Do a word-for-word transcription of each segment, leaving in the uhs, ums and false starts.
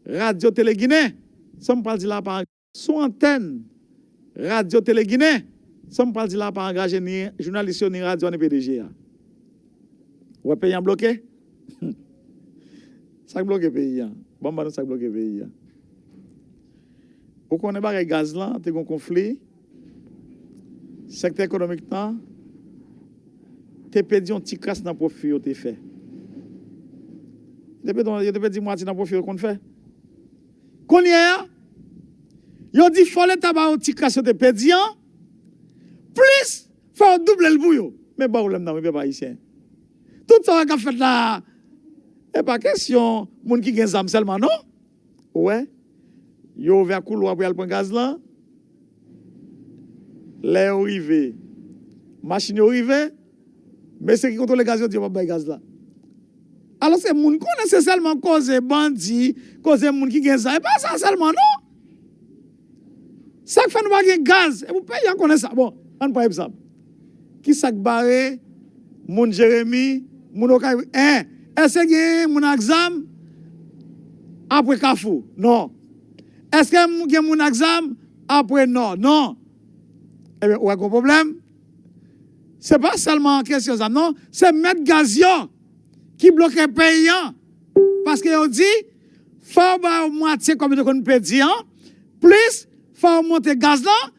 Radyo Tele Ginen, sa m pral di la pa sou antèn Radyo Tele Ginen, sa m pral di la pa angaje ni jounalis yo, ni radyo a, ni P D G a. Ou wè peyi an bloke? Sa k bloke peyi an? Ban m ba nou sa k bloke peyi an. Ou konnen bagay gaz lan, te gen konfli. Sektè ekonomik lan te pèdi yon ti kras nan pwofi yo te fè. Yo te pèdi, yo te pèdi mwatye nan pwofi yo konn fè. Kounye a, yo di fò Leta ba yo ti kras yo te pèdi an, plis fò yo double l pou yo. Men pwoblèm nan, wi, pèp ayisyen. Tout sa w wè k ap fèt la a, e pa kesyon moun ki gen zam sèlman, non. Ou wè, yo ouvè koulwa pou y al pran gaz lan. Lè yo rive, machin yo rive, mesye ki kontwole gaz yo di yo p ap bay gaz la. Alòske moun konnen se sèlman koze bandi, koze moun ki gen zam. E pa sa sèlman, non. Sa k fè nou pa gen gaz? E pou peyi a konnen sa. Bon, ann pran egzanp. Ki sa k bare moun Jeremi, moun Okay? Èske gen moun ak zam apre Kafou? Non. Èske gen moun ak zam apre Nò? Non. Ebyen, ou wè gon pwoblèm. Se pa sèlman kesyon zam, non. Se mèt gaz yo ki bloke peyi an. Paske yo di, fò yo ba yo mwatye kòb yo te konn pèdi an, plis fò yo monte gaz lan,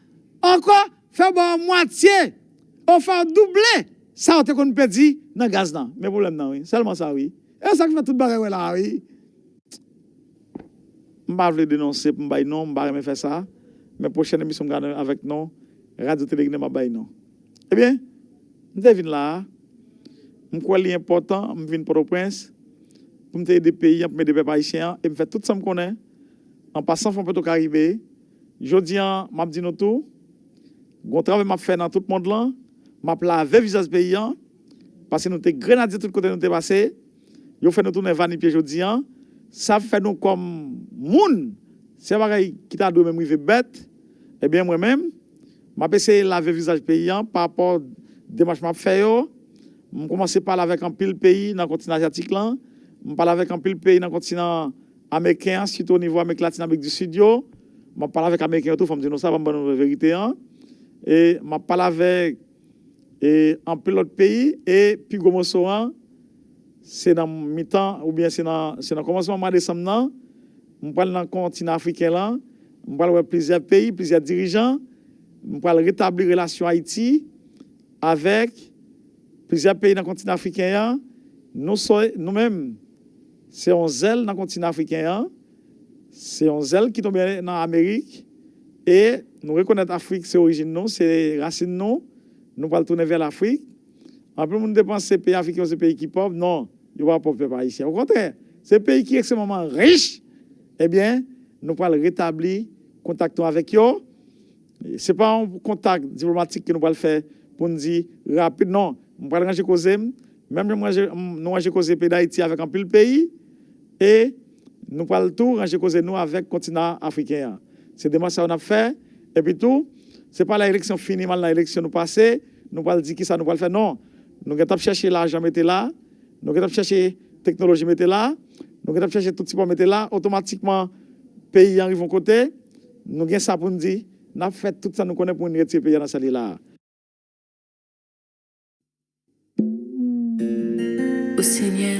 ankò fè yo ba yo mwatye, ou fè yo double sa yo te konn pèdi nan gaz lan. Men pwoblèm nan, wi. Sèlman sa, wi. E sa k fè tout bagay wè la, wi. M pa vle denonse pou m bay non, m pa renmen fè sa. Men pwochèn emisyon m gade avèk non, Radyo Tele Ginen m ap bay non. Ebyen, m te vin la a, m kwè li enpòtan, m vin Pòtoprens, pou m te ede peyi an, pou m ede pèp ayisyen an, e m fè tout sa m konnen, an pasan fon Petro Caribe. Jodi an, m ap di nou tou, gon travay m ap fè nan tout mond lan, m ap lave vizaj peyi an, paske nou te grenadye tout kote nou te pase, yo fè nou tounen vanipye jodi an, sa fè nou kòm moun, se bagay ki ta dwe menm rive bèt, ebyen, mwen menm, m ap eseye lave vizaj peyi an pa rapò demach m ap fè yo. M kòmanse pale avèk anpil peyi nan kontinan azyatik lan. M pale avèk anpil peyi nan kontinan ameriken an, sitou o nivo Amerik Latin, Amerik di Sid yo. M ap pale avèk ameriken yo tou, fò m di nou sa, fò m ban nou verite an. E m ap pale avèk e anpil lòt peyi, e pi gwo moso an, se nan mitan, oubyen se nan, se nan kòmansman mwa desanm nan, m pral nan kontinan afriken lan, m pral wè plizyè peyi, plizyè dirijan, m pral retabli relasyon Ayiti avèk plizyè peyi nan kontinan afriken an. Nou, nou menm, se yon zèl nan kontinan afriken an, se yon zèl ki tonbe nan Amerik, e nou rekonèt Afrik se orijin nou, se rasin nou, nou pral tounen vè Lafrik. Anpil moun te panse peyi afriken yo se peyi ki pòv, non, yo pa pòv, pèp ayisyen. Okontrè, se peyi ki ekstrèmeman rich, ebyen, nou pral retabli kontak nou avèk yo. Se pa yon kontak diplomatik ke nou pral fè pou n di rapid, non. M pral ranje koze m, menm jan m ranje, m, nou ranje koze peyi Dayiti avèk anpil peyi, e nou pral tou ranje koze nou avèk kontinan afriken an. Se demach sa yo n ap fè, epi tou, se pa lè eleksyon fini, m al nan eleksyon nou pase, nou pral di kisa nou pral fè, non. Nou gentan ap chèche lajan mete la, nou gentan ap chèche teknoloji mete la, nou gentan ap chèche tout sipò mete la, otomatikman, peyi an rive yon kote, nou gen sa pou n di, n ap fè tout sa nou konnen pou n retire peyi an nan sa li la a. O Senyè,